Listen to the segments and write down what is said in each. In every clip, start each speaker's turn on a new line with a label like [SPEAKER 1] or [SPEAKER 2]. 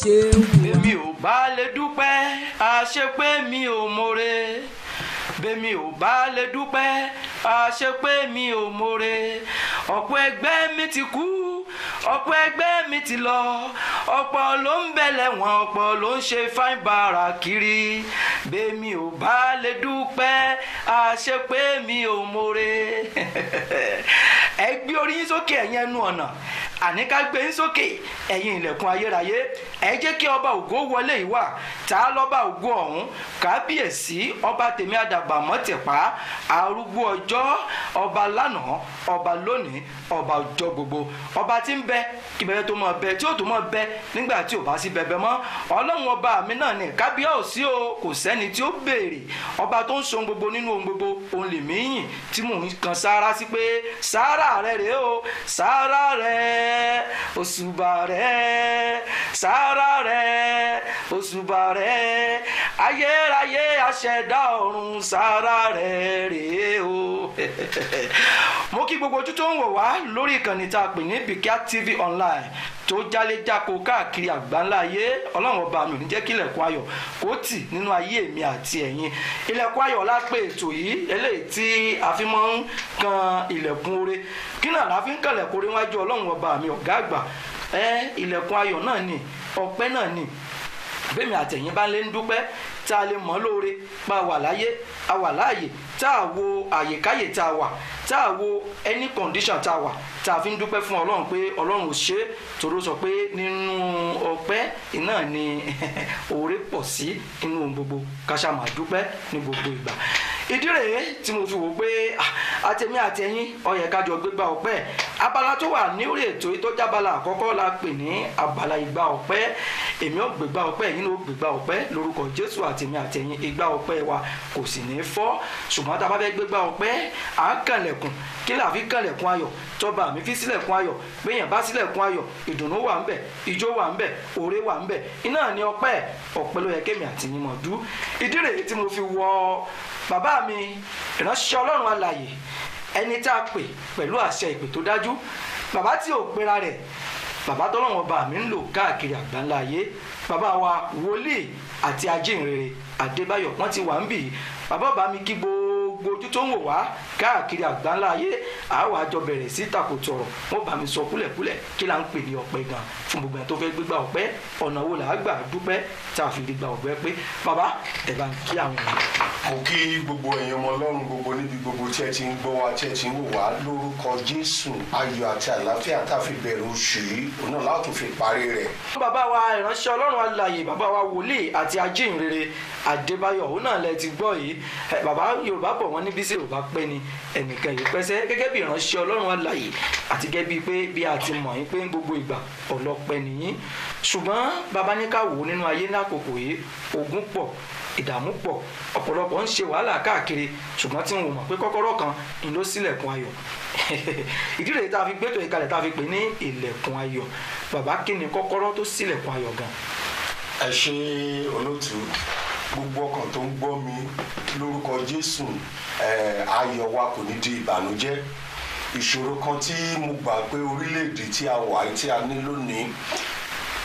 [SPEAKER 1] ṣe ń wù wá.
[SPEAKER 2] Bẹ́mi ò bá lè dúpẹ́, àṣepé mi ò mọ̀re. Bẹ́mi ò bá lè dúpẹ́, àṣepé mi ò mọ̀re. Ọ̀pọ̀ ẹgbẹ́ mi ti kú, ọ̀pọ̀ ẹgbẹ́ mi ti lọ, ọ̀pọ̀ ló ń bẹ̀lẹ̀ wọn, ọ̀pọ̀ ló ń ṣe fáin bàrà kiri. Bẹ́mi ò bá lè dúpẹ́, àṣepé mi ò mọ̀re. Ẹ gbé orí yín sókè, ẹ̀yin ẹnu ọ̀nà, àní ká gbé yín sókè, ẹ̀yin ilẹ̀kùn ayérayé. Ẹ jẹ́ kí ọba ògo wọlé yìí wá. Tá a lọ́ba ògo ọ̀hún? Kábíyèsí ọba tèmi àdàgbà mọ́tẹ̀pá, arúgbó ọjọ́, ọba lánàá, ọba lónìí, ọba ọjọ́ gbogbo, ọba tí ń bẹ kí bẹbẹ tó mọ bẹ, tí ó tó mọ bẹ nígbà tí ò bá sí bẹbẹ mọ́. Ọlọ́run ọba mi náà ni kábíyèsí o, kò sẹ́ni tí ó béèrè. Ọba tó ń so ohun gbogbo nínú ohun gbogbo, òun lèmi yìn tí mò ń kan sáárá sí pé sáárá rẹ rèé o, sáárá rẹ, òṣùbà rẹ, sáárá rẹ, òṣùbà rẹ, ayérayé aṣẹ̀dá ọ̀run, sáárá rẹ rèé o. Mo kí gbogbo ojú tó ń wò wá lórí ìkànnì tá a pè ní Bikia TV Online tó jáléjáko káàkiri àgbáńlá ayé. Ọlọ́run ọba mi ò ní jẹ́ kí ilẹ̀kùn ayọ̀ kó tì nínú ayé mi àti ẹ̀yin. Ilẹ̀kùn ayọ̀ la pè ètò yìí, eléyìí tí a fi máa ń kan ilẹ̀kùn oore. Kí náà la fi ń kan ilẹ̀kùn oore wájú Ọlọ́run ọba mi ọ̀gá àgbà? Ilẹ̀kùn ayọ̀ náà ni, ọpẹ́ náà ni. Bẹ́ẹ̀mi àtẹ̀yìn bá lè ń dúpẹ́, tá a lè mọ̀ lóore pa wà láyé, a wà láàyè, tá a wo àyèkáyè tá a wà, tá a wo any condition tá a wà, tá a fi ń dúpẹ́ fún Ọlọ́run pé Ọlọ́run ò ṣe é, tòró sọ pé nínú ọpẹ́ iná ni oore pọ̀ sí inú ohun gbogbo, ká ṣá máa dúpẹ́ ní gbogbo ìgbà. Ìdí rèé tí mo fi wò pé àtẹ̀mí àtẹ̀yìn ó yẹ ká jọ gbégbá ọpẹ́. Abala tó wà ní orí ètò yìí tó jábala àkọ́kọ́ la pè ní abala ìgbà ọpẹ́. Èmi ò gbégbá ọpẹ́, ẹ̀yin ló gbégbá ọpẹ́ lórúkọ Jésù. Àtẹ̀mí àtẹ̀yìn ìgbà ọpẹ́ wa kò sì ní fọ́. Ṣùgbọ́n tá a bá fẹ́ gbégbá ọpẹ́, à ń kànlẹ̀kùn. Kí là fi kànlẹ̀kùn ayọ̀? Tọba mi fi sílẹ̀kùn ayọ̀. Béèyàn bá sílẹ̀kùn ayọ̀, ìdùnnú wà ń bẹ̀, ijó wà ń bẹ̀, oore wà ń bẹ̀. Iná ni ọpẹ́. Ọpẹ́ ló yẹ kémi àtìyìn mọ̀ dú. Ìdí rèé tí mo fi wọ bàbá mi, ìránṣẹ́ Ọlọ́run alààyè, ẹni tá a pè pẹ̀lú àṣẹ ìpè tó dájú, bàbá tí ò pera rẹ̀, bàbá tọ́lọ́run ọba mi ń lò káàkiri àgbáńlá ayé, bàbá wa wòlíì àti ajínrere Adébáyọ̀, wọ́n ti wà ń bì. Bàbá bá mi kí gbogbo ojú tó ń wò wá káàkiri àgbáńlá ayé. Àwa àjọ bẹ̀rẹ̀ sí takòtò ọ̀rọ̀, wọ́n bá mi sọ kúlẹ̀kúlẹ̀ kí là ń pè ní ọpẹ́ gan fún gbogbo ẹni tó fẹ́ gbégbá ọpẹ́, ọ̀nà wo là á gbà dúpẹ́ tá a fi gbégbá ọpẹ́ pé. Bàbá ẹ̀ bá ń kí àwọn èèyàn.
[SPEAKER 3] Mo kí gbogbo ẹ̀yin ọmọ Ọlọ́run gbogbo níbi gbogbo tí ẹ ti ń gbọ́ wa, tí ẹ ti ń wò wá lórúkọ Jésù. Ayọ̀ àti àlàáfíà tá a fi bẹ̀rẹ̀ oṣù yìí, òun náà láti fi parí rẹ̀.
[SPEAKER 2] Bàbá wa ìránṣẹ́ Ọlọ́run alààyè, bàbá wa wòlíì àti ajínrere Adébáyọ̀, òun náà lẹ ti gbọ́ yìí. Bàbá Yorùbá bọ̀ wọ́n ní bí sí Yorùbá pẹ́ ni ẹnìkan yìí pẹ́sẹ́, gẹ́gẹ́ bí ìránṣẹ́ Ọlọ́run alààyè àti gẹ́gẹ́ bíi pé bí a ti mọ̀ yín pé gbogbo ìgbà ọlọ́pẹ́ nìyín. Ṣùgbọ́n bàbá ní ká wò nínú ayé lákòókò yìí, ogun pọ̀, ìdààmú pọ̀, ọ̀pọ̀lọpọ̀ ń ṣe wàhálà káàkiri, ṣùgbọ́n tí wọn ò mọ̀ pé kọ́kọ́rọ́ kan ń lọ sílẹ̀kùn ayọ̀. Ìdí rèé tá a fi gbétò ìkalẹ̀ tá a fi pè ní ilẹ̀kùn ayọ̀. Bàbá, kí ni kọ́kọ́rọ́ tó sílẹ̀kùn ayọ̀ gan?
[SPEAKER 3] Ẹ ṣe olóòtú, gbogbo ọkàn tó ń gbọ́ mi lórúkọ Jésù, ayọ̀ wa kò ní di ìbànújẹ́. Ìṣòro kan tí mo gbà pé orílẹ̀-èdè tí a wà tí a ní lónìí,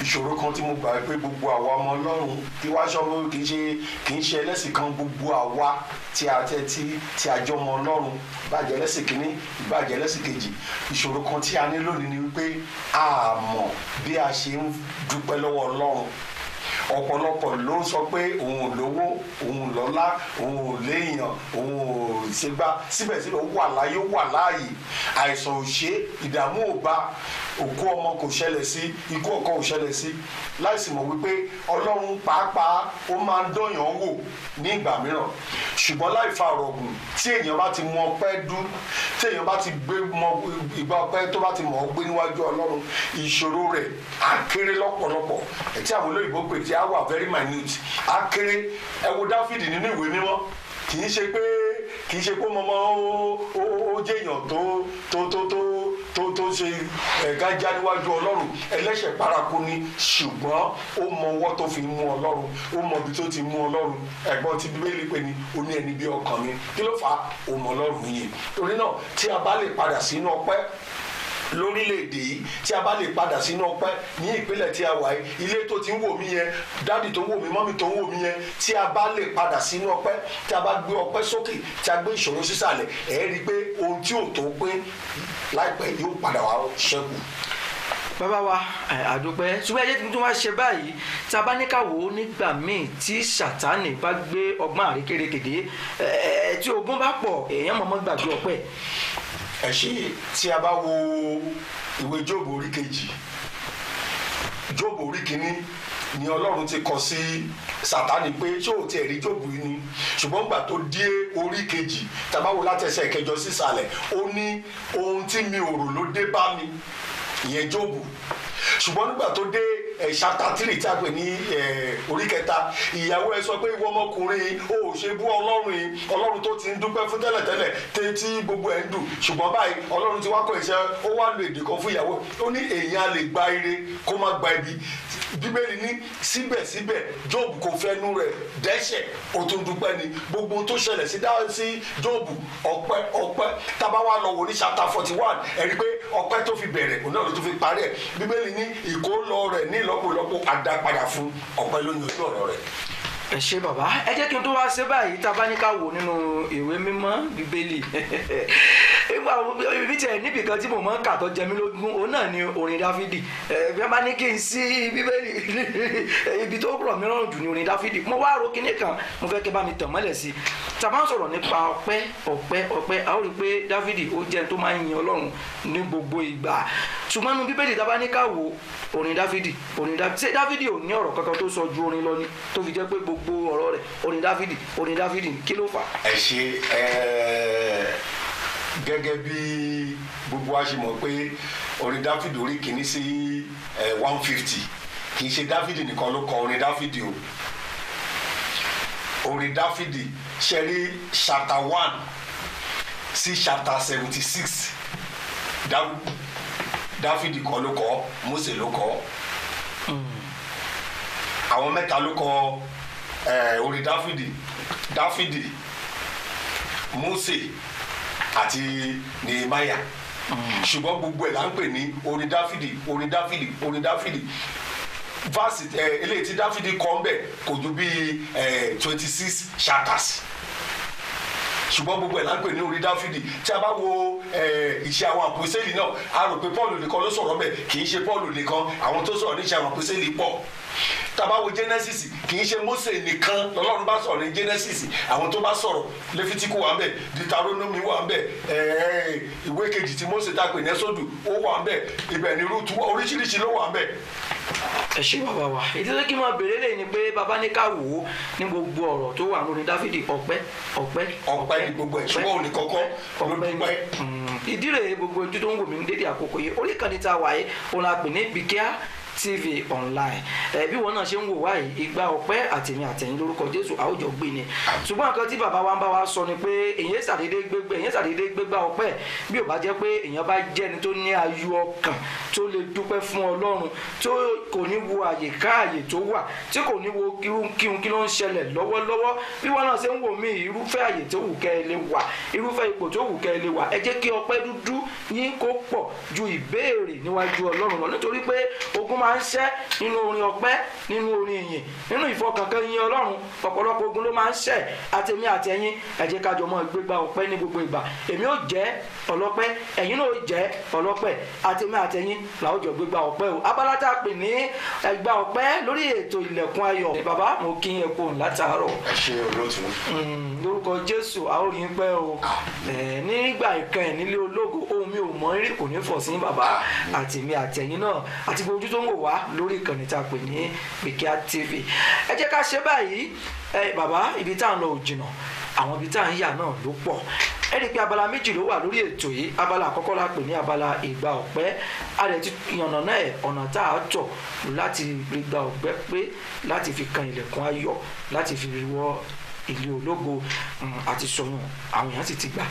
[SPEAKER 3] ìṣòro kan tí mo gbà pé gbogbo àwa ọmọ Ọlọ́run kí wá ṣọ́mọ kì í ṣe ẹlẹ́sìn kan, gbogbo àwa tí a tẹ́ tí a jọmọ Ọlọ́run, ìbàjẹ́ ẹlẹ́sìn kínní, ìbàjẹ́ ẹlẹ́sìn kejì, ìṣòro kan tí a ní lónìí ni wípé a mọ̀ bí a ṣe ń dúpẹ́ lọ́wọ́ Ọlọ́run. Ọ̀pọ̀lọpọ̀ ló ń sọ pé òun ò lówó, òun ò lọ́lá, òun ò léèyàn, òun ò ṣègbà, síbẹ̀síbẹ̀ ó wà láyé, ó wà láàyè. Àìsàn ò ṣe, ìdààmú ò bá, òkú ọmọ kò ṣẹlẹ̀ sí, ikú ọkọ ò ṣẹlẹ̀ sí, láìsí mọ̀ wípé Ọlọ́run pàápàá ó máa ń dọ̀yàn wò ní ìgbà mìíràn. Ṣùgbọ́n láì fa ọ̀rọ̀ gùn, tí èèyàn bá ti mọ ọpẹ́ dú, tí èèyàn bá ti gbé mọ ìgbà ọpẹ́ tó bá ti mọ̀ ọ́ gbé níwájú Ọlọ́run, ìṣòro rẹ̀ á kéré lọ́pọ̀lọpọ̀. Tí àwọn olóyìnbó pè tí á wà very minute, á kéré. Ẹ wo Dáfídì nínú ìwé mímọ́, kì í ṣe pé mọmọ ó jẹyàn tó tó tó tó tó tó ṣe ẹ̀gájá níwájú Ọlọ́run, ẹlẹ́ṣẹ̀ paraku ni, ṣùgbọ́n ó mọ ọwọ́ tó fi mú Ọlọ́run, ó mọ ibi tó ti mú Ọlọ́run. Ẹ̀gbọ́n tí Bíbélì pè ní ó ní ẹni bí ọkàn mi, kí ló fà á? Ó mọ Ọlọ́run yìí. Torí náà tí a bá lè padà sínú ọpẹ́, Lórílẹ̀‐èdè yìí, tí a bá lè padà sínú ọpẹ́ ní ìpínlẹ̀ tí a wà yìí, ilé tó ti ń wò mí yẹn, daddy tó ń wò mí, mummy tó ń wò mí yẹn, tí a bá lè padà sínú ọpẹ́, tí a bá gbé ọpẹ́ sókè, tí a gbé ìṣòro sísàlẹ̀, ẹ̀ rí i pé ohun tí ò tó pé láìpẹ́ yóò padà wá ṣẹ́kù.
[SPEAKER 2] Bàbá wa, àdúpẹ́. Ṣùgbọ́n ẹ jẹ́ tuntun wá ṣe báyìí. Tá a bá ní ká wò ó, nígbà míì tí Sàtánì bá gbé ọgbọ́n àrékérekèdé, tí ogun bá pọ̀, èèyàn mọ̀mọ́ gbàgbé ọpẹ́.
[SPEAKER 3] Ẹ ṣe. Tí a bá wo ìwé Jóòbù orí 2, Jóòbù orí 1 ni Ọlọ́run ti kọ sí Sátánì pé, ṣé ò tiẹ̀ rí Jóòbù yìí ni? Ṣùgbọ́n gbà tó dé orí 2, tá a bá wo látẹsẹ̀ 8 sísàlẹ̀, ó ní ohun tí mi ò rò ló dé bá mi, ìyẹn Jóòbù. Ṣùgbọ́n nígbà tó dé chapter 3, tí a pè ní orí 3, ìyàwó ẹ sọ pé, ìwọ ọmọkùnrin, o ò ṣe bú Ọlọ́run yìí, Ọlọ́run tó ti ń dúpẹ́ fún tẹ́lẹ̀tẹ́lẹ̀ tí gbogbo ẹ̀ ń dùn, ṣùgbọ́n báyìí Ọlọ́run ti wá kọ́ iṣẹ́. Ó wá lo èdè kan fún ìyàwó, ó ní èèyàn á lè gba ire kó má gba ibi. Bíbélì ní síbẹ̀síbẹ̀ Jóòbù kò fẹ́nu rẹ̀ dẹ́ṣẹ̀, ó tún dúpẹ́ ni. Gbogbo ohun tó ṣẹlẹ̀ sí dáhùn sí Jóòbù, ọpẹ́, ọpẹ́. Tá bá wá lọ wò ní chapter 41, ẹ rí i pé ọpẹ́ tó fi bẹ̀rẹ̀, òun náà ló tún fi parí ẹ̀. Bíbélì ní ìkólọ rẹ̀ ní ìlọ́po àdápadà fún. Ọpẹ́ ló yanjú ọ̀rọ̀ rẹ̀.
[SPEAKER 2] Ẹ ṣé, bàbá. Ẹ jẹ́ kí n tó wá ṣe báyìí. Tá a bá ní ká wò nínú ìwé mímọ́ Bíbélì, nígbà ibi tí ẹ níbì kan tí mo máa ń kà tó jẹ mí lógún, òun náà ni orin Dáfídì. Bí wọ́n bá ní kí n sí Bíbélì, ibi tó rọ̀ mí rọrùn jù ní orin Dáfídì. Mo wá ro kinní kan, mo fẹ́ kẹ́ bá mi tàn mọ́lẹ̀ sí i. Tá a bá ń sọ̀rọ̀ nípa ọpẹ́, ọpẹ́, ọpẹ́, a ó rí i pé Dáfídì, ó jẹ́ ẹni tó máa ń yin Ọlọ́run ní gbogbo ìgbà. Ṣùgbọ́n nínú Bíbélì, tá a bá ní ká wò orin Dáfídì, orin Dáfídì, ṣé Dáfídì ò ní ọ̀rọ̀ kankan tó sọ ju orin lọ ni, tó fi jẹ́ pé gbogbo ọ̀rọ̀ rẹ̀ orin Dáfídì, orin Dáfídì? Kí ló fà á?
[SPEAKER 3] Ẹ ṣe. Gẹ́gẹ́ bí gbogbo wa ṣe mọ̀ pé orin Dáfídì orí 1 sí 150, kì í ṣe Dáfídì nìkan ló kọ orin Dáfídì o. Orin Dáfídì ṣe rí, chapter 1 sí chapter 76, Dáfídì kọ́ ló kọ, Mósè ló kọ. Àwọn mẹ́ta ló kọ orin Dáfídì: Dáfídì, Mósè àti Nehemiah. Ṣùgbọ́n gbogbo ẹ̀ là ń pè ní orin Dáfídì, orin Dáfídì, orin Dáfídì. Verse eléyìí tí Dáfídì kọ ń bẹ̀ kò ju bíi 26 chapters, ṣùgbọ́n gbogbo ẹ̀ là ń pè ní orin Dáfídì. Tí a bá wo Iṣẹ́ àwọn Àpòsílẹ̀ náà, a rò pé Paul nìkan ló sọ̀rọ̀ bẹ́ẹ̀. Kì í ṣe Paul nìkan, àwọn tó sọ̀rọ̀ ní Iṣẹ́ àwọn Àpòsílẹ̀ pọ̀. Tá a bá wo Genesis, kì í ṣe Mósè nìkan lọ́lọ́run bá sọ̀rọ̀ ní Genesis. Àwọn tó bá sọ̀rọ̀, Léfítíkù wà ń bẹ̀, Deuteronomy wà ń bẹ̀, ìwé kejì tí Mósè tá a pè ní Ẹ́sọ́dù, ó wà ń bẹ̀, ibẹ̀ ní Rúùtù, oríṣiríṣi ló wà ń bẹ̀.
[SPEAKER 2] Ẹ ṣé, bàbá wa. Ìdí tó kí n máa béèrè lẹ́yìn ni pé bàbá ní ká wò ó, ní gbogbo ọ̀rọ̀ tó wà lórí Dáfídì, ọpẹ́, ọpẹ́.
[SPEAKER 3] Ọpẹ́ ní gbogbo ẹ̀, ṣùgbọ́n òní kọ́kọ́ ló dúpẹ́.
[SPEAKER 2] Ìdí rèé, gbogbo ojú tó ń wò mí ní dédé àkókò yìí, orí ìkànnì tá a wà yìí, òun la pè ní Bikia TV Online. Bí wọn náà ṣe ń wò wá yìí, ìgbà ọpẹ́ àtẹ̀mí àtẹ̀yìn, lórúkọ Jésù, àwùjọ gbé ni. Ṣùgbọ́n nǹkan tí bàbá wa ń bá wa sọ ni pé èyàn ṣàdédé gbégbá ọpẹ́, bí ò bá jẹ́ pé èyàn bá jẹ́ ẹni tó ní ayọ̀ ọkàn, tó lè dúpẹ́ fún Ọlọ́run, tó kò ní wo àyè káàyè tó wà, tí kò ní wo kíhun kí ló ń ṣẹlẹ̀ lọ́wọ́lọ́wọ́. Bí wọn náà ṣe ń wò mí, irúfẹ́ àyè tó wù kẹ́ ẹ lè wà, irúfẹ́ ipò tó wù kẹ́ ẹ lè wà, ẹ jẹ́ kí ọpẹ́ dúdú yín kó pọ̀ ju ìbéèrè níwájú Ọlọ́run lọ, nítorí pé ogun máa ń ṣẹ́ nínú orin ọpẹ́, nínú orin ìyìn, nínú ìfọkànkan yìn Ọlọ́run. Ọ̀pọ̀lọpọ̀ ogun ló máa ń ṣẹ́. Àtẹ̀mí àtẹ̀yìn, ẹ jẹ́ ká jọ mọ́ gbégbá ọpẹ́ ní gbogbo ìgbà. Èmi ò jẹ́ ọlọ́pẹ́, ẹ̀yin náà ò jẹ́ ọlọ́pẹ́, àtẹ̀mí àtẹ̀yìn làwọn jọ gbégbá ọpẹ́ o. Abala tá a pè ní ẹgbà ọpẹ́ lórí ètò Ilẹ̀kùn Ayọ̀, bàbá, mo kí yín kú látàárọ̀.
[SPEAKER 3] Ẹ ṣé, olóòtú.
[SPEAKER 2] Lórúkọ Jésù, a ó rí yín pẹ́ o nígbà ìkẹyìn nílé ológo. Ohun mi ò mọ̀ rí kò ní fọ̀ sí bàbá, àtẹ̀mí àtẹ̀yìn náà, àti gbogbo ojú tó ń wò wá lórí ìkànnì tá a pè ní Bikia TV. Ẹ jẹ́ ká ṣe báyìí. Ẹ bàbá, ibi tá à ń lọ ò jìnnà, àwọn ibi tá à ń yà náà ló pọ̀. Ẹ rí i pé abala méjì ló wà lórí ètò yìí. Abala àkọ́kọ́ la pè ní abala ìgbà ọ̀pẹ́. A rẹ̀ ti yànnà náà ẹ̀, ọ̀nà tá a tọ̀ láti rí gba ọ̀pẹ́ pé láti fi kan ilẹ̀kùn ayọ̀, láti fi wọ ilé ológo, àti sọyún àwọn èèyàn sì ti gbà.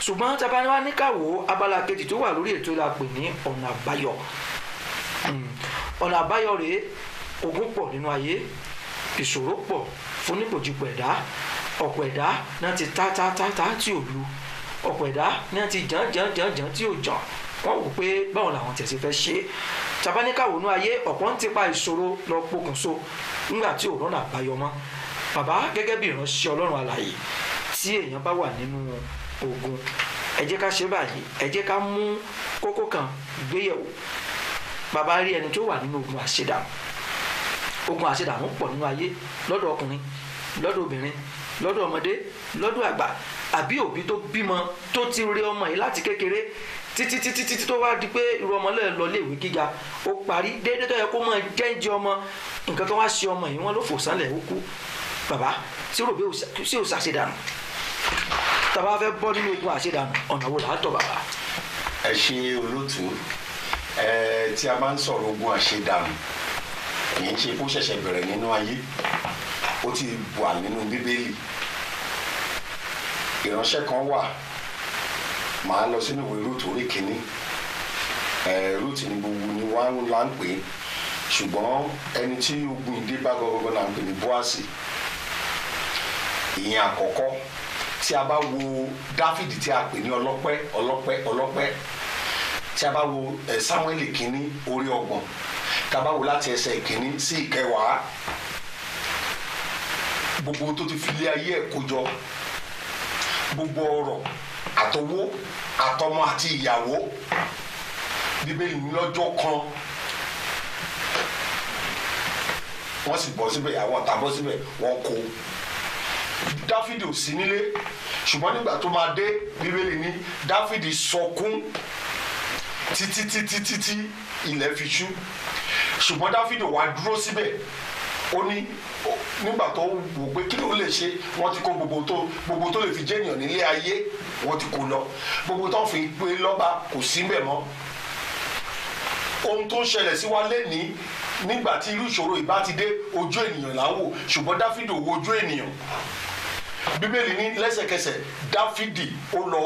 [SPEAKER 2] Ṣùgbọ́n tá a bá ní ká wò ó, abala kejì tó wà lórí ètò la pè ní ọ̀nà àbáyọ. Ọ̀nà àbáyọ rèé. Ogun pọ̀ nínú ayé, ìṣòro pọ̀ fún nípòjìpọ̀ ẹ̀dá. Ọ̀pọ̀ ẹ̀dá náà ti tá tá tá tá tí ò lu, ọ̀pọ̀ ẹ̀dá náà ti jàn jàn jàn jàn tí ò jàn. Wọ́n wò pé báwo làwọn tẹ̀sí fẹ́ ṣe é. Tabaníkàwònú ayé, ọ̀pọ̀ ń tipa ìṣòro lọ pokùnso nígbà tí òrọ́nà àbáyọ mọ́. Bàbá, gẹ́gẹ́ bí ìránṣẹ́ Ọlọ́run alààyè, tí èèyàn bá wà nínú ogun, ẹ jẹ́ ká ṣe báyìí, ẹ jẹ́ ká mú kókó kan gbéyẹ̀wò. Bàbá rí ẹni tó wà nínú ogun àṣedànù. Ogun àṣedànù pọ̀ nínú ayé, lọ́dọ̀ ọkùnrin, lọ́dọ̀ obìnrin, lọ́dọ̀ ọmọdé, lọ́dọ̀ àgbà, àbí òbí tó bímọ tó ti rí ọmọ yìí láti kékeré títí títí títí tó wá di pé irú ọmọ lẹ́ẹ̀ lọ léèwé gíga, ó parí déédéé tó yẹ kó máa jẹ́ǹjẹ́ ọmọ, nǹkan kan wá ṣe ọmọ yìí, wọ́n ló fò sánlẹ̀, ó kú. Bàbá, tí rò bí sí ò ṣàṣedànù, tàbá fẹ́ bọ́ nínú ogun àṣedànù, ọ̀nà wo làá tọ̀, bàbá?
[SPEAKER 3] Ẹ ṣe, olótú. Ẹ tí a máa ń sọ̀rọ̀ ogun àṣedànù, kì í ṣe kó ṣẹ̀ṣẹ̀ bẹ̀rẹ̀ nínú ayé, ó ti wà nínú Bíbélì. Ìránṣẹ́ kan wà, màá lọ sínú ìwé Rúùtù orí kìíní. Ẹ Rúùtù ní gbogbo ni wọ́n là ń pè é, ṣùgbọ́n ẹni tí ogun ìdí bá gọ́gọ́ là ń pè ní Bóàsì. Ìyẹn àkọ́kọ́. Tí a bá wo Dáfídì tí a pè ní ọlọ́pẹ́, ọlọ́pẹ́, ọlọ́pẹ́, tí a bá wo Sámúẹ́lì kìíní orí 30, tí a bá wo láti ẹsẹ̀ 1 sí 10, gbogbo tó ti fi lé ayé ẹ̀ kó jọ, gbogbo ọrọ̀ àtọwó àtọmọ àti ìyàwó, Bíbélì ní lọ́jọ́ kan wọ́n sì bọ́ síbẹ̀, àwọn ọ̀tá bọ́ síbẹ̀, wọ́n kó. Dáfídì ò sí nílé, ṣùgbọ́n nígbà tó máa dé, Bíbélì ní Dáfídì sọkún títí títí títí ilẹ̀ fi ṣú. Ṣùgbọ́n Dáfídì wá dúró síbẹ̀. Ó ní nígbà tó wò pé kí ló lè ṣe, wọ́n ti kó gbogbo tó lè fi jẹ́ ènìyàn nílé ayé, wọ́n ti kó lọ, gbogbo tó fi pé lọ́ba kò sí mbẹ̀ mọ́. Ohun tó ń ṣẹlẹ̀ sí wa lénìí, nígbà tí irú ìṣòro ìbá ti dé, ojú ènìyàn là ń wò, ṣùgbọ́n Dáfídì ò wo ojú ènìyàn. Bíbélì ní lẹ́sẹ̀kẹsẹ̀ Dáfídì ó lọ,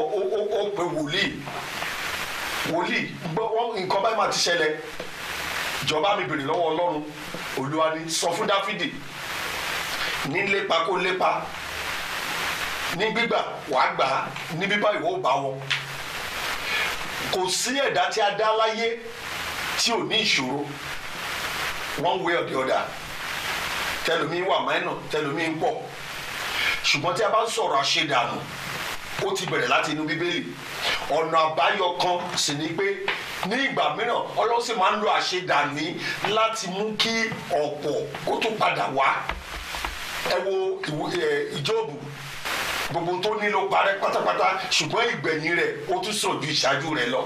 [SPEAKER 3] ó pe wòlíì. Wòlíì gbọ́ nǹkan báyìí máa ti ṣẹlẹ̀, jọba mi bèrè lọ́wọ́ Ọlọ́run. Olúwa ní sọ fún Dáfídì ní lépa kó lépa, ní gbígbà wàá gbà á, ní bíbá ìwọ ò bá wọn. Kò sí ẹ̀dá tí a dá láyé tí ò ní ìṣòro, one way or the other. Tẹlomi wà minor, tẹlomi ń pọ̀, ṣùgbọ́n tí a bá ń sọ̀rọ̀ àṣedànù, ó ti bẹ̀rẹ̀ láti inú Bíbélì. Ọ̀nà àbáyọ kan sì ni pé ní ìgbà mìíràn, Ọlọ́run sì máa ń lo àṣedànù yìí láti mú kí ọ̀pọ̀ kó tún padà wá. Ẹ wo Jóòbù, gbogbo tó ní ló parẹ́ pátápátá, ṣùgbọ́n ìgbẹ̀yìn rẹ̀ ó tún sàn ju ìṣáájú rẹ̀ lọ.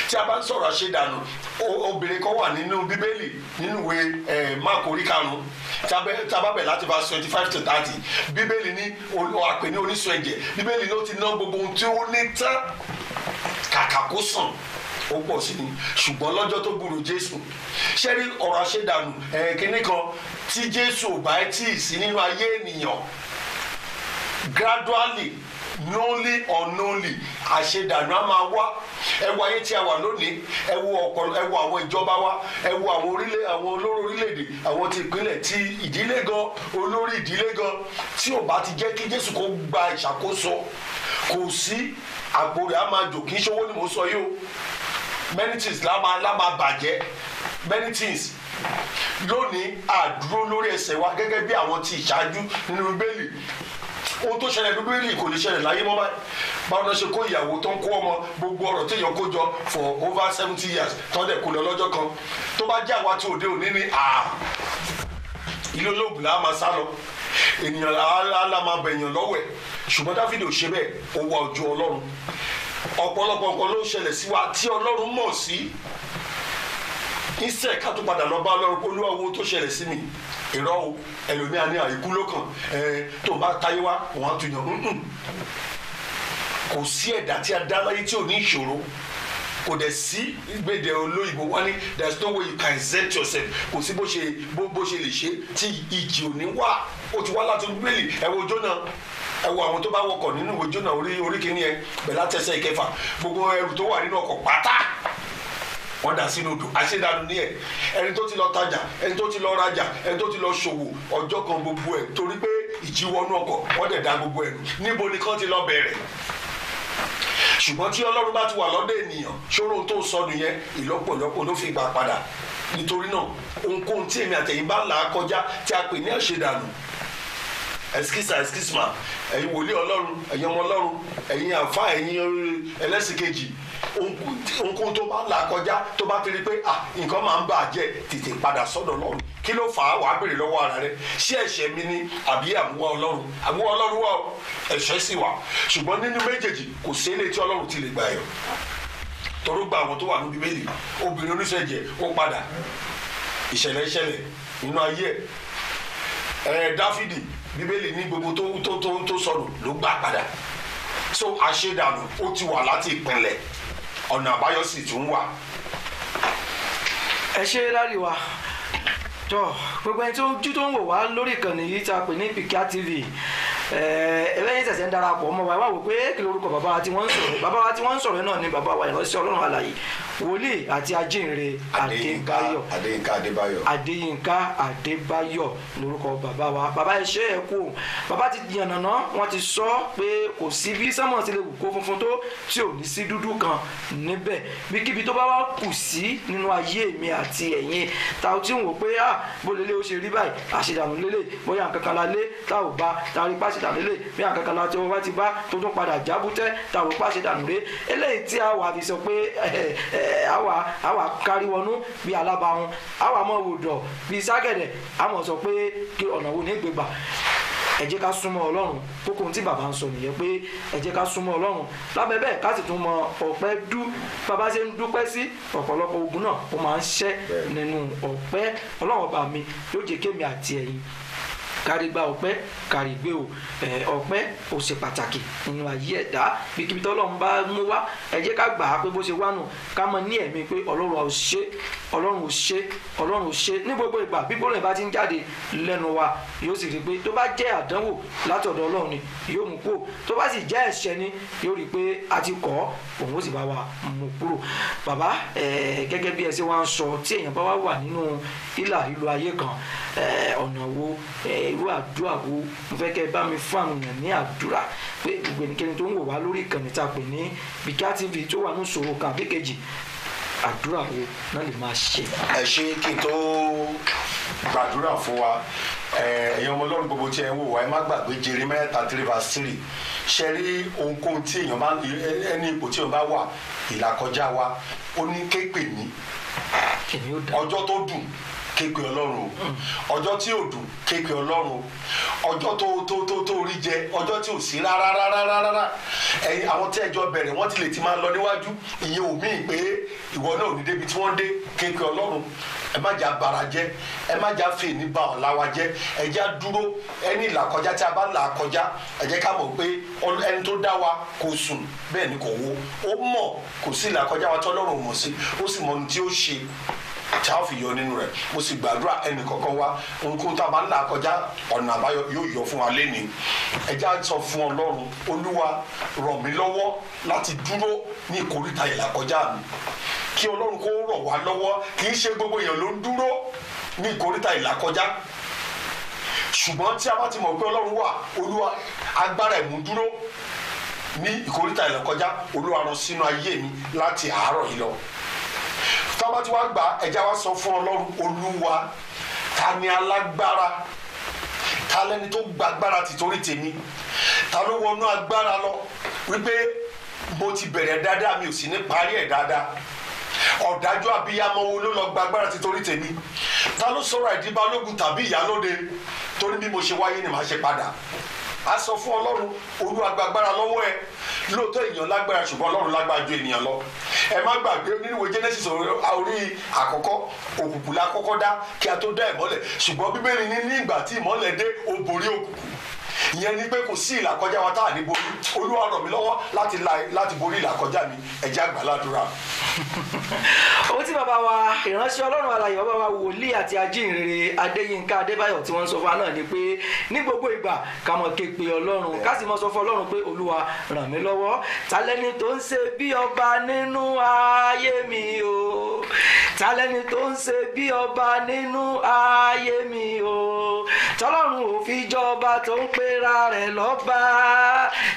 [SPEAKER 3] Tí a bá ń sọ̀rọ̀ àṣedànù, obìnrin kan wà nínú Bíbélì, nínú ìwé Máàkù orí 5, tá a bá bẹ̀ láti verse 25 to 30, Bíbélì ní àpè ní onísun ẹ̀jẹ̀. Bíbélì ló ti ná gbogbo ohun tí ó ní tán, kàkà kó sàn, ó pọ̀ sí ni. Ṣùgbọ́n lọ́jọ́ tó gbúrò Jésù, ṣé rí ọ̀rọ̀ àṣedànù kínní kan tí Jésù ò bá tí ì sí nínú ayé ènìyàn, gradually, knowingly or unknowingly, àṣedànù á máa wá. Ẹ wo ayé tí a wà lónìí, ẹ wo ọ̀pọ̀, ẹ wo àwọn ìjọba wa, ẹ wo àwọn orílẹ̀, àwọn olórí orílẹ̀-èdè, àwọn ti ìpínlẹ̀, ti ìdílé gan, olórí ìdílé gan, tí ò bá ti jẹ́ kí Jésù kó gba ìṣàkóso, kò sí, àpò rẹ̀ á máa jò. Kì í ṣòwò ni mo sọ yìí o. Many things la máa bàjẹ́, many things. Lónìí, àdúró lórí ẹsẹ̀ wa gẹ́gẹ́ bí àwọn ti ìṣáájú nínú Bíbélì. Ohun tó ṣẹlẹ̀ ní Bíbélì kò lè ṣẹlẹ̀ láyé mọ́ báyìí. Báwo ló ṣe kó ìyàwó tó ń kó ọmọ, gbogbo ọ̀rọ̀ téèyàn kó jọ for over 70 years, tó dẹ̀ kó lọ lọ́jọ́ kan? Tó bá jẹ́ àwa tí òde òní ni, ilé olóògùn là á máa sá lọ, ènìyàn á lá máa bẹ̀yàn lọ́wẹ̀. Ṣùgbọ́n Dáfídì ò ṣe bẹ́ẹ̀, ó wá ojú Ọlọ́run. Ọ̀pọ̀lọpọ̀ nǹkan ló ń ṣẹlẹ̀ sí wa tí Ọlọ́run mọ̀ sí. Instead ká tó padà lọ bá Ọlọ́run pé, "Olúwa, wo tó ṣẹlẹ̀ sí mi." Ìrọ̀ o, ẹlòmíà ní àìkú ló kàn ẹ, tó bá táyé wá, òun á tún yàn. Kò sí ẹ̀dá tí a dá láyé tí ò ní ìṣòro. Kò dẹ̀ sí gbèdé olóyìnbó wá ní "There is no way you can exempt yourself." Kò sí bó ṣe lè ṣe tí ìjì ò ní wá. Ó ti wá láti Bíbélì. Ẹ wo Jónà, ẹ wo àwọn tó bá wọkọ̀ nínú ìwé Jónà orí 1 ẹ bẹ̀rẹ̀ látẹsẹ̀ 6, gbogbo ẹrù tó wà nínú ọkọ̀ pátá, wọ́n dà sínú odò. Àṣedànù ní ẹ̀. Ẹni tó ti lọ tajà, ẹni tó ti lọ rajà, ẹni tó ti lọ ṣòwò ọjọ́ kan, gbogbo ẹ̀, torí pé ìjì wọnú ọkọ̀, wọ́n dẹ̀ da gbogbo ẹ̀ nù. Níbo ni kán ti lọ bẹ̀rẹ̀? Ṣùgbọ́n tí Ọlọ́run bá ti wà lọ́dọ̀ ènìyàn, ṣòro tó sọnù yẹn ìlọ́po ló fi gbà padà. Nítorí náà ohunkóhun tí èmi àtẹ̀yìn bá là á kọjá tí a pè ní àṣedànù, ẹsikísà ẹsikísìmà, ẹ̀yin wòlíì Ọlọ́run, ẹ̀yin ọmọ Ọlọ́run, ẹ̀yin àfa, ẹ̀yin ẹlẹ́sìn kejì, ohunkóhun tó bá là kọjá tó bá ti rí pé nǹkan máa ń bà jẹ́, tètè padà sọ́dọ̀ Ọlọ́run. Kí ló fà á? Wàá béèrè lọ́wọ́ ara rẹ, ṣé ẹ̀ṣẹ̀ mi ni àbí àmúwá Ọlọ́run? Àmúwá Ọlọ́run wà o, ẹ̀ṣẹ̀ sì wà, ṣùgbọ́n nínú méjèèjì kò sí eléyìí tí Ọlọ́run ti lè gbà yọ. Toró gba àwọn tó wà ní Bíbélì, obìnrin oníṣẹ̀jẹ̀ ó padà, ìṣẹ̀lẹ̀ ìṣẹ̀lẹ̀ nínú ayé ẹ̀. Dáfídì, Bíbélì ní gbogbo tó sọnù ló gbà padà. So àṣedànù ó ti wà láti ìpìnlẹ̀, ọ̀nà àbáyọ sì tún wà.
[SPEAKER 2] Ẹ ṣe lárí wa tó gbogbo ẹni tó ojú tó ń wò wá lórí ìkànnì yìí tá a pè ní Pikia TV. Ẹlẹ́yìn tẹ̀sẹ̀ ń darapọ̀ mọ́ wa, wá wò pé kí lorúkọ bàbá wa tí wọ́n ń sọ̀rọ̀. Bàbá wa tí wọ́n ń sọ̀rọ̀ náà ni bàbá wa ìránṣẹ́ Ọlọ́run alààyè, wòlíì àti ajínrere Adébáyọ̀
[SPEAKER 3] Adéyínká Adébáyọ̀.
[SPEAKER 2] Adéyínká Adébáyọ̀ lorúkọ bàbá wa. Bàbá, ẹ ṣé, ẹ kú. Bàbá ti yànnàná, wọ́n ti sọ pé kò sí bí sánmọ̀ ti lè wù kó funfun tó tí ò ní sí dúdú kan níbẹ̀. Bíkíbi tó bá wá kù sí nínú ayé mi àti ẹ̀yin ta ó ti ń wò pé bó lélẹ̀ ó ṣe rí báyìí, àṣedànù lélẹ̀, bóyá nǹkan kan la lé tá ò bá, tá a rí pàṣẹdànù lélẹ̀, bí nǹkan kan la tí wọ́n bá ti bá tó tún padà jábútẹ́, tá a rò pàṣẹdànù ré eléyìí tí a wà fi sọ pé àwa kárí wọnú bí alábàáhùn, àwa mọ̀ wòdọ̀ bí ságẹ̀dẹ̀, a mọ̀ sọ pé kí ọ̀nà wo ní gbégbà. Ẹ jẹ́ ká súnmọ́ Ọlọ́run. Kókó ohun tí bàbá ń sọ nìyẹn, pé ẹ jẹ́ ká súnmọ́ Ọlọ́run. Lábẹ́ bẹ́ẹ̀, ká sì tún mọ ọpẹ́ dú. Bàbá ṣe ń dúpẹ́ sí, ọ̀pọ̀lọpọ̀ ogun náà ó máa ń ṣẹ́ nínú ọpẹ́. Ọlọ́run ọba mi yóò jẹ́ kémi àti ẹ̀yin kárí gba ọpẹ́, kárí gbé o. Ọpẹ́ ó ṣe pàtàkì nínú ayé ẹ̀dá. Bíkíbi tọ́lọ́run bá mú wá, ẹ jẹ́ ká gbà á pé bó ṣe wá nù, ká mọ ní ẹ̀mí pé Ọlọ́run ò ṣe, Ọlọ́run ò ṣe, Ọlọ́run ò ṣe ní gbogbo ìgbà. Bí gbólóhùn bá ti ń jáde lẹ́nu wa, yóò sì rí i pé tó bá jẹ́ àdánwò látọ̀dọ̀ Ọlọ́run ni, yóò mú kúrò. Tó bá sì jẹ́ ẹ̀ṣẹ̀ ni, yóò rí i pé a ti kọ́, òun ó sì bá wa mú kúrò. Bàbá, gẹ́gẹ́ bí ẹ ṣe wá ń sọ, tí èèyàn bá wá wà nínú ìlà ìlú ayé kan, ọ̀nà wo, irú àdúrà wo mo fẹ́ kẹ́ ẹ bá mi fún àwọn èèyàn ní àdúrà, pé gbogbo ẹnikẹ́ni tó ń wò wá lórí ìkànnì tá a pè ní Pikia TV tó wà ní ìṣòro kan àbí kejì, àdúrà wo náà lè máa ṣe?
[SPEAKER 3] Ẹ ṣe, kí n tó gbàdúrà fún wa, ẹ̀yin ọmọ Ọlọ́run gbogbo tí ẹ ń wò wá, ẹ má gbàgbé Jeremiah 33:3. Ṣe rí ohunkóhun tí èèyàn bá ẹni ipò tí èèyàn bá wà, ìlàkọjá wa, ó ní képe ní ọjọ́ tó dùn, képe Ọlọ́run o, ọjọ́ tí ò dùn, képe Ọlọ́run o, ọjọ́ tó tó tó tó rí jẹ, ọjọ́ tí ò sí rárá rárá rárá. Ẹ̀yin àwọn tí ẹjọ́ bẹ̀rẹ̀, wọ́n ti lè ti máa lọ níwájú, ìyẹn ò míì pé ìwọ náà ò ní débi tí wọ́n dé. Képe Ọlọ́run. Ẹ má jà bara jẹ́, ẹ má jà fèèní ba ọ̀la wa jẹ́. Ẹ já dúró. Ẹni ìlàkọjá tí a bá là kọjá, ẹ jẹ́ ká mọ̀ pé ẹni tó dá wa kò sùn, bẹ́ẹ̀ ni kò wo, ó mọ̀. Kò sí ìlàkọjá wa tí Ọlọ́run mọ̀ sí, ó sì mọ ohun tí ó ṣe tí a fi yọ nínú rẹ̀. Mo sì gbàdúrà, ẹnì kọ̀ọ̀kan wa, ohunkóhun tá a bá ń là kọjá, ọ̀nà àbáyọ yóò yọ fún wa lénìí. Ẹ já sọ fún Ọlọ́run, Olúwa, ràn mí lọ́wọ́ láti dúró ní ìkóríta ìlàkọjá mi. Kí Ọlọ́run kó ràn wá lọ́wọ́. Kì í ṣe gbogbo èèyàn ló ń dúró ní ìkóríta ìlàkọjá, ṣùgbọ́n tí a bá ti mọ̀ pé Ọlọ́run wà, Olúwa, agbára ìmúdúró ní ìkóríta ìlàkọjá, Olúwa rán sínú ayé mi láti àárọ̀ yìí lọ. Tá tí wàá gbà, ẹja wa sọ fún Ọlọ́run, Olúwa, ta ni alágbára? Ta lẹni tó gbàgbára tìtorí tèmi? Ta ló wọnú agbára lọ wípé mo ti bẹ̀rẹ̀ dáadáa, mi ò sì ní parí ẹ̀ dáadáa? Ọ̀dájú abiyamọ wo ló lọ gbàgbára tìtorí tèmi? Ta ló sọ̀rọ̀ ìdíbalógun tàbí ìyálóde torí bí mo ṣe wáyé ni màá ṣe padà? A sọ fún Ọlọ́run, Olúwa, gbàgbára lọ́wọ́ ẹ. Lóòótọ́ èèyàn lágbára, ṣùgbọ́n Ọlọ́run lágbára ju ènìyàn lọ. Ẹ má gbàgbé nínú ìwé Genesis orí àkọ́kọ́, òkùnkùn la kọ́kọ́ dá kí a tó dá ìmọ́lẹ̀, ṣùgbọ́n Bíbélì ní ní ìgbà tí ìmọ́lẹ̀ dé, ó borí òkùnkùn. Ìyẹn ni pé kò sí ìlàkọjá wa tá à ní borí. Olúwa, ràn mí lọ́wọ́ láti borí ìlàkọjá mi. Ẹ jẹ́ àgbà ládùúrà.
[SPEAKER 2] Ohun tí bàbá wa ìránṣẹ́ Ọlọ́run alààyè, bàbá wa wòlíì àti ajínrere Adéyínká Adébáyọ̀ tí wọ́n ń sọ fún wa náà ni pé ní gbogbo ìgbà, ká mọ̀ ké pe Ọlọ́run, ká sì mọ̀ sọ fún Ọlọ́run pé Olúwa, ràn mí lọ́wọ́. Ta lẹ́ni tó ń ṣe bí ọba nínú ayé mi o? Ta lẹ́ni tó ń ṣe bí ọba nínú ayé mi o, tọ́lọ́run ò fi jọba, tó ń pera pera rẹ̀ lọ́ba,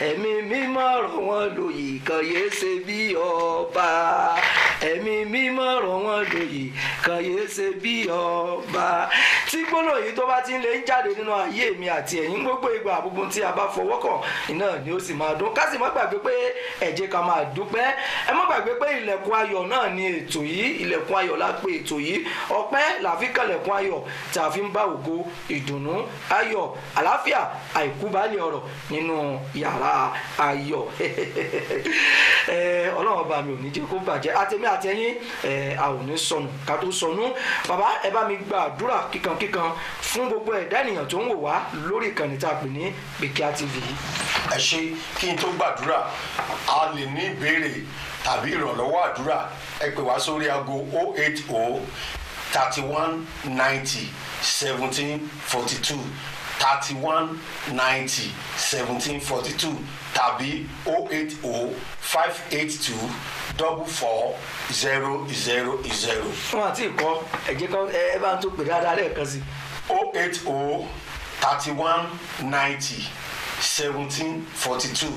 [SPEAKER 2] ẹ̀mí mímọ́ rọ̀ wọ́n lóyè kan yé ṣe bí ọba, ẹ̀mí mímọ́ rọ̀ wọ́n lóyè kan yé ṣe bí ọba. Tí gbólóhùn yìí tó bá ti ń lè ń jáde nínú ayé mi àti ẹ̀yin gbogbo ìgbà, gbogbo tí a bá fọwọ́ kàn iná ni ó sì máa dún. Ká sì má gbàgbé pé ẹ jẹ́ ká máa dúpẹ́. Ẹ má gbàgbé pé ilẹ̀kùn ayọ̀ náà ni ètò yìí, ilẹ̀kùn ayọ̀ la pè ètò yìí. Ọpẹ́ la fi kànlẹ̀kùn ayọ̀ tí a fi ń bá ògo, ìdùnnú, ayọ̀, àlàáfíà, àìkú baálé ọ̀rọ̀ nínú yàrá ayọ̀. Ọlọ́run ọba mi ò ní jẹ́ kó bàjẹ́. Àtẹ̀mí àtẹ̀yìn a ò ní sọnù ká tó sọnù. Bàbá, ẹ bá mi gba àdúrà kíkankíkan fún gbogbo ẹ̀dá ènìyàn tó ń wò wá lórí ìkànnì tá a pè ní Bikya TV.
[SPEAKER 3] Ẹ ṣe. Kí n tó gbàdúrà, a lè ní ìbéèrè tàbí ìrànlọ́wọ́ àdúrà, ẹ pè wá sórí aago 080 31 90 17 42, 31 90 17 42 tàbí 080 582 44 0 0 0.
[SPEAKER 2] Wọn àti ìkọ ẹ̀jẹ̀ kan, ẹ bá ń tó pè dáadáa lẹ́ẹ̀kan sí.
[SPEAKER 3] 080 31 90 17 42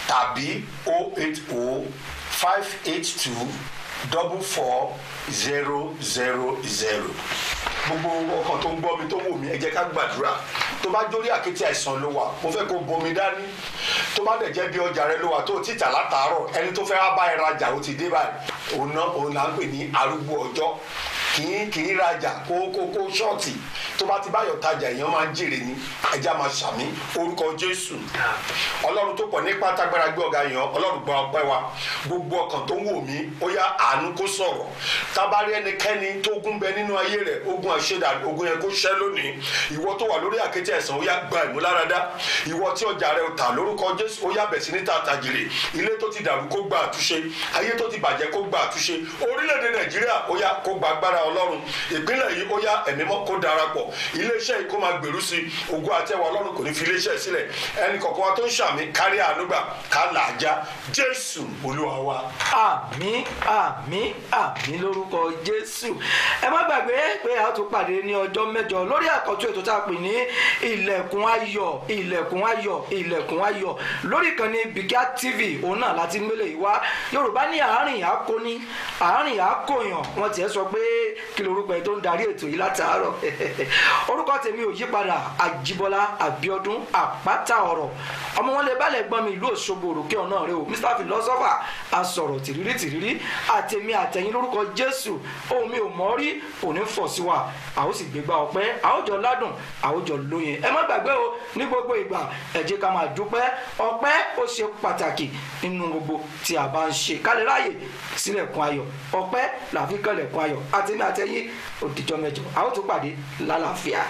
[SPEAKER 3] tàbí 080 582 44 0 0 0. Gbogbo ọkàn tó ń gbọ́ mi, tó wò mí, ẹ jẹ́ ká gbàdúrà. Tó bá jórí àkéte àìsàn ló wà, mo fẹ́ kó bomi dání. Tó bá dẹ̀ jẹ́ bí ọjà rẹ ló wà tó títà látàárọ̀, ẹni tó fẹ́ wá bá ẹ rajà ó ti dé báyìí. Òun náà, òun là ń pè ní arúgbó ọjọ́, kì í rajà kó kó kó ṣọ́ọ̀tì. Tó bá ti báyọ̀ tajà, èèyàn máa ń jèrè ní. Ẹja máa ṣàmì orúkọ Jésù. Ọlọ́run tó pọ̀ nípa tágbára, gbé ọ̀gá yàn. Ọlọ́run, gba ọpẹ́ wa. Gbogbo ọkàn tó ń wò mí, ó yá, àánú kó sọ̀rọ̀. Tábàárí ẹnikẹ́ni tó gún bẹ nínú ayé rẹ̀, ogun àṣedà, ogun yẹn kó ṣẹ́ lónìí. Ìwọ tó wà lórí àkéte ẹ̀sán, ó yá, gba ìmúláradá. Ìwọ tí ọjà rẹ ò tà, lórúkọ Jésù, ó yá, bẹ̀ sí ní tàtàjèrè. Ilé tó ti dàrú, kó gba àtúnṣe. Ayé tó ti bàjẹ́, kó gba àtúnṣe. Orílẹ̀-èdè Nàìjíríà, ó yá, kó gba agbára Ọlọ́run. Ìpínlẹ̀ yìí, ó yá, ẹ̀mí mọ́ kó darapọ̀. Iléeṣẹ́ yìí kó máa gbèrú sí. Ògo àtẹwà Ọlọ́run kò ní fi iléeṣẹ́ sílẹ̀. Ẹnì kọ̀ọ̀kan wa tó ń ṣàmì, kárí àánúgbà, ká làájá. Jésù Olúwa wa.
[SPEAKER 2] Àmín, àmín, àmín lórúkọ Jésù. Ẹ má gbàgbé pé a tún pàdé ní ọjọ́ mẹ́jọ lórí àkọ́tún ètò tá a pè ní ilẹ̀kùn ayọ̀, ilẹ̀kùn ayọ̀, ilẹ̀kùn ayọ̀ lórí ìkànnì Bikya TV. Òun náà láti mélòó yìí wá. Yorùbá ní àárín àkóní, àárín àkóyàn. Wọn tiẹ̀ sọ pé kí lorúkọ ẹ tó ń darí ètò yìí látàárọ̀? Orúkọ tèmi ò yípadà, Àjíbọ́lá Àbíọ́dún Àpáta ọ̀rọ̀, ọmọ wọn lè balẹ̀ gbọ́n mi ìlú Òṣogbo, òròkè ọ̀nà rẹ o, Mr Philosopher, asọ̀rọ̀ tìrírí tìrírí. Àtèmi àtẹ̀yìn, lórúkọ Jésù, ohun mi ò mọ̀ rí òní fọ̀ sí wa, a ó sì gbégbá ọpẹ́, a ó jọ ládùn, a ó jọ lóyin. Ẹ má gbàgbé o, ní gbogbo ìgbà, ẹ jẹ́ ká máa dúpẹ́. Ọpẹ́ ó ṣe pàtàkì nínú gbogbo tí a bá ń ṣe, ká lè ráàyè sílẹ̀kùn ayọ̀. Ọpẹ́ làfi kànlẹ̀kùn ayọ̀. Àtèmi àtẹ̀yìn, òdìjọ́ mẹ́jọ, a ó tún pàdé lálàáfíà.